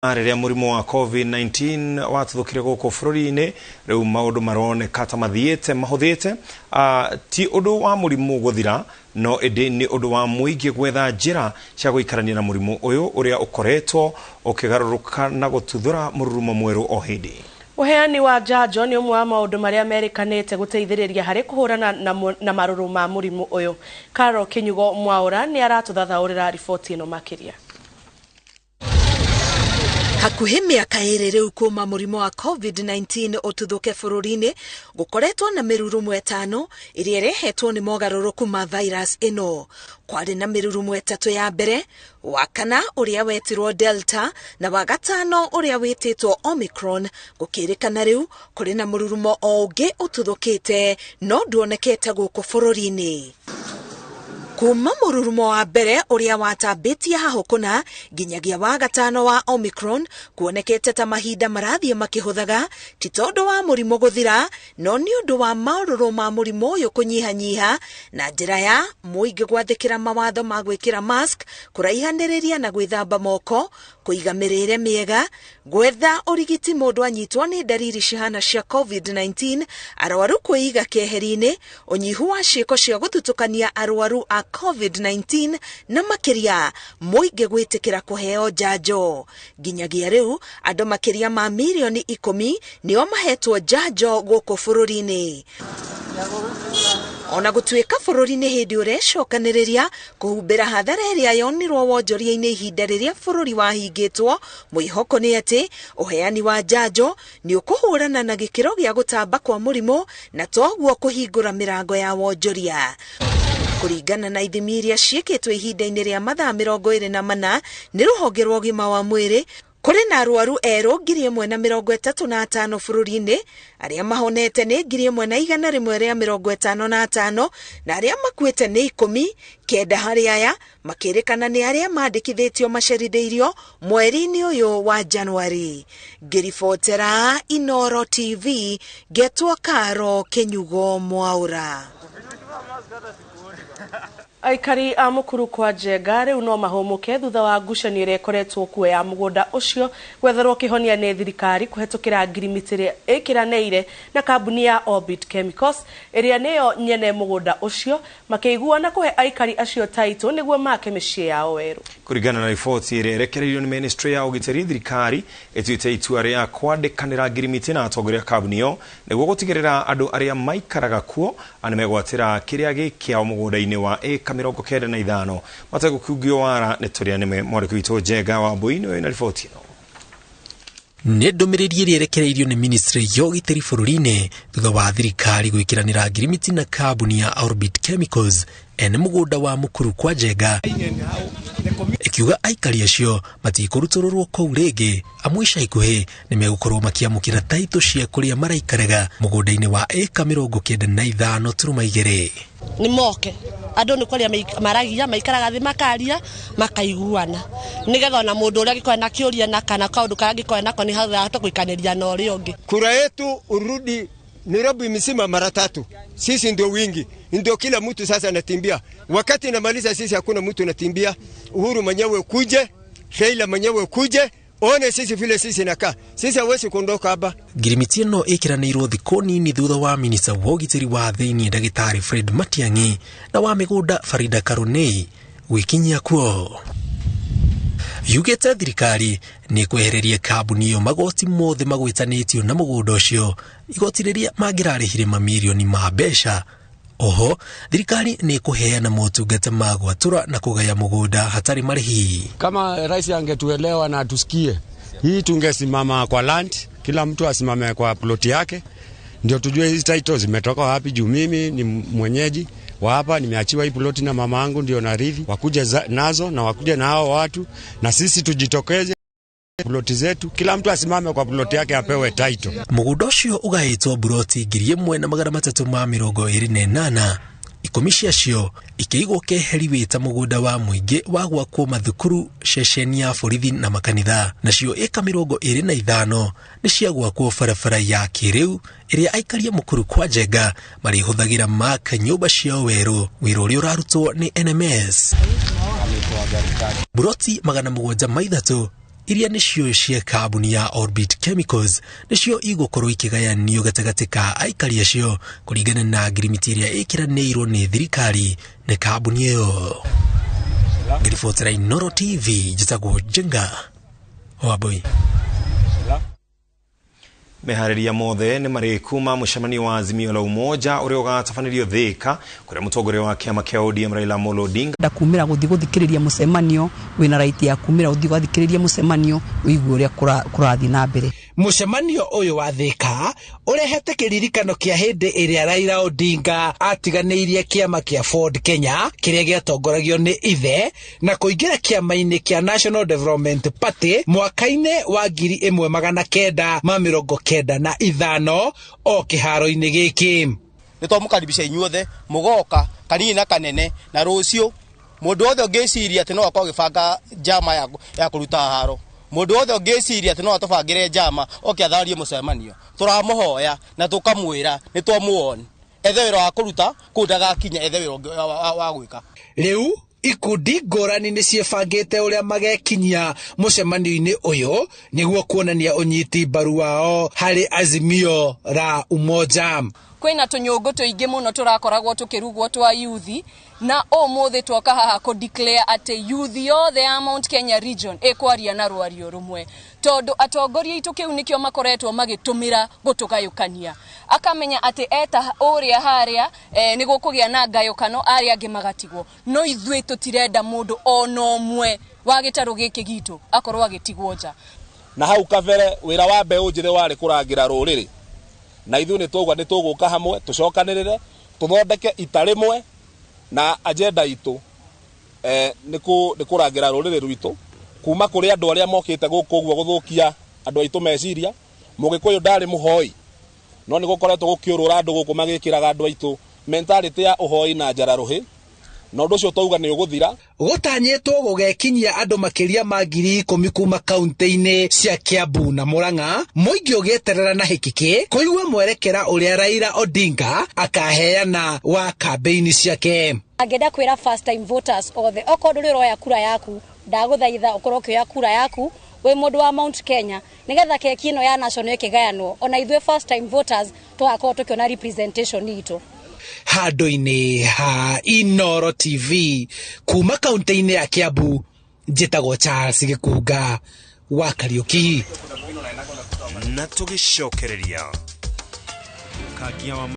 Rĩrĩa mũrimũ wa COVID-19 watuthũkire gũkũ bũrũri-inĩ, rĩu maũndũ maroneka ta mathiĩte mahũthĩte. Ti ũndũ wa mũrimũ gũthira, no ĩndĩ nĩ ũndũ wa mũingĩ gwetha njĩra cia gũikarania na mũrimũ ũyũ ũrĩa ũkoretwo ũkĩgarũrũka na gũtuthũra mũrurumo mwerũ o hĩndĩ. Ũheani wa njanjo nĩ ũmwe wa maũndũ marĩa merĩkanĩte gũteithĩrĩria harĩ kũhũrana na marũrũ ma mũrimũ ũyũ. Carol Kinyugo Mwaũra nĩ aratũthathaũrĩra riboti ĩno makĩria. Hakuhĩ mĩaka 2 rĩu kuma mũrimũ wa COVID-19 ũtuthũke bũrũri-inĩ, gũkoretwo na mĩrurumo 5 ĩrĩa ĩrehetwo nĩ mogarũrũku ma virus ĩno. Kwarĩ na mĩrurumo 3 ya mbere, wa kana ũrĩa wetirwo Delta na wa gatano ũrĩa wĩtĩtwo Omicron. Gũkĩrĩkana rĩu kũrĩ na mũrurumo o ũngĩ ũtuthũkĩte no nduonekete gũkũ bũrũri-inĩ. Kuma mũrurumo wa mbere ũrĩa watambĩtie hahũ kũna nginyagia wa gatano wa Omicron, kuonekete ta mahinda marathiĩ makĩhũthaga, ti tondũ wa mũrimũ gũthira, no nĩ ũndũ wa maũrũrũ ma mũrimũ ũyũ kũnyihanyiha na njĩra ya mũingĩ gwathĩkĩra mawatho ma gwĩkĩra mask, kũraihanĩrĩria na gwĩthamba moko, kũiga mĩrĩre mĩega, gwetha ũrigiti mũndũ anyitwo nĩ ndariri cihana cia COVID-19, arwaru kwĩiga keheri-inĩ, ũnyihu wa ciĩko cia gũthutũkania arwaru a COVID-19 na makĩria mũingĩ gwĩtĩkĩra kũheo njanjo. Nginyagia rĩu andũ makĩria ma mirioni 10 nĩo mahetwo njanjo gũkũ bũrũri-inĩ. Ona gũtuĩka bũrũri nĩ hĩndĩ ũrecokanĩrĩria kũhumbĩra hathara ĩrĩa yonirwo wonjoria-inĩ ihinda rĩrĩa bũrũri wahingĩtwo, mwĩhoko nĩ atĩ ũheani wa njanjo nĩ ũkũhũrana na gĩkĩro gĩa gũtamba kwa mũrimũ na toguo kũhingũra mĩrango ya wonjoria. Kũringana na ithimi iria ciĩkĩtwo ihinda-inĩ rĩa mathaa 24 nĩ rũhonge rwa ũgima wa mwĩrĩ, kũrĩ na arwaru erũ 1,035 bũrũri-inĩ, arĩa mahonete nĩ 1,155 na arĩa makuĩte nĩ 10, 9 harĩ aya makĩrĩkana nĩ arĩa mandĩkithĩtio macerithĩirio mweri-inĩ ũyũ wa Januari. Ngĩribotera Inooro TV, ngetwo Caro Kinyugo Mwaũra. Aikari a Mukuru kwa Njenga rĩu no mahũmũke thutha wa ngucanio ĩrĩa ĩkoretwo kuo ya mũgũnda ũcio gwetherwo kĩhonia nĩ thirikari kũhetũkĩra ngirimiti ĩrĩa ĩkĩranĩire na kambuni ya Orbit Chemicals ĩrĩa nĩyo nyene mũgũnda ũcio, makĩiguana kũhe aikari acio taitũ nĩguo make mĩciĩ yao werũ. Kũringana na riboti ĩrĩa ĩrekereirio nĩ ministry ya ũgitĩri, thirikari ĩtuĩte itua rĩa kwandĩkanĩra ngirimiti na atongoria a kambuni ĩyo nĩguo gũtigĩrĩra andũ arĩa maikaraga kuo nĩmegwatĩra kĩrĩa gĩ kĩao mũgũnda-inĩ wa ĩka 95 mategũkungio wara. Nĩ tũrĩa nĩme mwandĩki witũ Njenga wa Mbui nĩwe wĩna riboti ĩno. Nĩ ndũmĩrĩri ĩrĩa ĩrekereirio nĩ ministry ya ũgitĩri bũrũri-inĩ thutha wa thirikari gwĩkĩranĩra ngirimiti na kambuni ya Orbit Chemicals ene mũgũnda wa Mukuru kwa Njenga, ĩkiuga aikari acio matikũrutũrũrwo kũu rĩngĩ, amu ica ikuhĩ nĩmegũkorwo makĩamũkĩra taitũ cia kũrĩa maraikaraga mũgũnda-inĩ wa ĩka 95.2. Nĩ moke andũ nĩ kwaria maragia, maikaraga thĩ makaria makaiguana, nĩgetha ona mũndũ ũrĩa angĩkorwo na kĩũria na kana kaũndũ karĩa angĩkorwo nako nĩ ahota gũikanĩria na ũrĩa ũngĩ. Kura yetu urudi Nairobi mzima mara 3. Sisi ndio wingi, ndio kila mtu sasa anatimbia. Wakati namaliza sisi hakuna mtu anatimbia. Uhuru mwenyewe kuje, Raila mwenyewe kuje, one sisi vile sisi nakaa. Sisi hawezi kuondoka hapa. Ngirimiti ĩno ĩkĩranĩirwo thikũ nini thutha wa minista wa ũgitĩri wa thĩinĩ ndagĩtarĩ Fred Matiang'i na wa mĩgũnda Farida Karunei gwĩkinyia kuo. Yugĩte thirikari nĩ kwehereria kambuni ĩyo magoti mothe magwetanĩtio na mũgũnda ũcio, igoti rĩrĩa mangĩrarĩhire mamirioni ma mbeca. Oho, thirikari nĩ ĩkũheana motungata ma gwatũra na kũgaya mũgũnda hatarĩ marĩhi. Kama rais angetuelewa na atusikie, hii tungesimama kwa land, kila mtu asimame kwa ploti yake, ndio tujue hizi titles zimetoka wapi. Juu mimi ni mwenyeji wa hapa, nimeachiwa hii ploti na mama yangu ndio narithi, wakuje nazo na wakuje na hao watu, na sisi tujitokeze ploti zetu, kila mtu asimame kwa ploti yake apewe title. Mũgũnda ũcio ũgaĩtwo buroti 1328, 10 ciacio ikĩigwo keheri wĩta mũgũnda wa mũingĩ wa gwakwo mathukuru, ceceni ya borithi na makanitha, nacio ĩka 25 nĩ cia gwakwo barabara ya kĩrĩu ĩrĩa aikari a Mukuru kwa Njenga marĩhũthagĩra maka nyũmba ciao werũ, wĩra ũrĩa ũrarutwo nĩ NMS. Buroti 703 Iria nĩcio cia kambuni ya Orbit Chemicals nĩcio igũkorwo ikĩgayanio gatagatĩ ka aikari acio kũringana na ngirimiti ĩrĩa ĩkĩranĩirwo nĩ thirikari na kambuni ĩyo. Ngĩribotera Inooro TV, njĩtagwo Njenga Wambui. Meharĩria mothe nĩ marĩku ma mũcemanio wa Azimio la Umoja ũrĩa ũgatabanĩrio Thika kũrĩa mũtongoria wa kĩama kĩa ODM Raila Amolo Odinga Ndakumĩra gũthiĩ gũthikĩrĩria mũcemanio, wĩna right ya kumĩra gũthiĩ gwathikĩrĩria mũcemanio, ũigue ũrĩa kũrathiĩ na mbere. Mũcemanio ũyũ wa Thika ũrehete kĩririkano kĩa hĩndĩ ĩrĩa Raila Odinga atiganĩirie kĩama kĩa Ford Kenya kĩrĩa gĩatongoragio nĩ ithe na kũingĩra kĩama-inĩ kĩa National Development Party mwaka-inĩ wa 1995 o kĩharo-inĩ gĩkĩ. Nĩ twamũkaribisha inyuothe mũgoka kanini na kanene, na rũciũ mũndũ wothe ũngĩciria atĩ no akorwo agĩbanga njama ya kũruta haro, mũndũ wothe ũngĩciria atĩ no atũbangĩre njama oke atharie mũcemanio, tũramũhoya na tũkamwĩra nĩ twamuon ethe wĩra wa kũruta kũu ndagakinya, ethe wĩra ũngĩ wa gwĩka. Rĩu ikundi ngũrani nĩ ciĩbangĩte ũrĩa magekinyia mũcemanio-inĩ ũyũ nĩguo kuonania ũnyiti mbaru wao harĩ Azimio la Umoja. Kwĩna tũnyũngũ tũingĩ mũno tũrakoragwo tũkĩrugwo twa yuthi, na ũmũthĩ twoka haha kũ declare atĩ yuthi yothe ya Mount Kenya region ĩkwaria na rwario rũmwe, tondũ atongoria aitũ kĩu nĩkĩo makoretwo magĩtũmĩra gũtũgayũkania. Akamenya atĩ eta ũrĩa harĩa nĩ gũkũgĩa na ngayũkano, arĩa angĩ magatigwo, no ithuĩ tũtirenda mũndũ ona ũmwe wa gĩtarũ gĩkĩ gitũ akorwo agĩtigwo nja. Na hau kabere wĩra wa mbeũ njĩthĩ warĩ kũrangĩra rũrĩrĩ, na ithuĩ nĩ twauga nĩ tũgũka hamwe tũcokanĩrĩre tũthondeke ita rĩmwe, na agenda itũ nĩ kũrangĩra rũrĩrĩ rwitũ kuma kũrĩ andũ arĩa mokĩte gũkũ ũguo gũthũkia andũ aitũ meciria. Mũgĩkũyũ ndarĩ mũhoi, no nĩ gũkoretwo gũkĩũrũra andũ gũkũ magĩkĩraga andũ aitũ mentality ya ũhoi na njararũhĩ, na ũndũ ũcio twauga nĩ ũgũthira. Gũtanyĩtwo gũgekinyia andũ makĩria ma 10,000 kuma kaunti-inĩ cia Kiambu na Murang'a, mũingĩ ũgĩeterera na hĩkĩkĩ kũigua mwerekera ũrĩa Raila Odinga akaheana wa kambĩini ciake. Angĩenda kwĩra first time voters othe, okorwo ndũrĩ ũroya kura yaku, ndagũthaitha ũkorwo ũkĩoya kura yaku wĩ mũndũ wa Mount Kenya, nĩgetha keki ĩno ya national ĩkĩgayanwo, ona ithuĩ first time voters tũgakorwo tũkĩona representation itũ. Handũ-inĩ ha Inooro TV kuma kaunti-inĩ ya Kiambu, njĩtagwo Charles Gĩkunga wa Kariũki. Na tũgĩcokereria kangia wa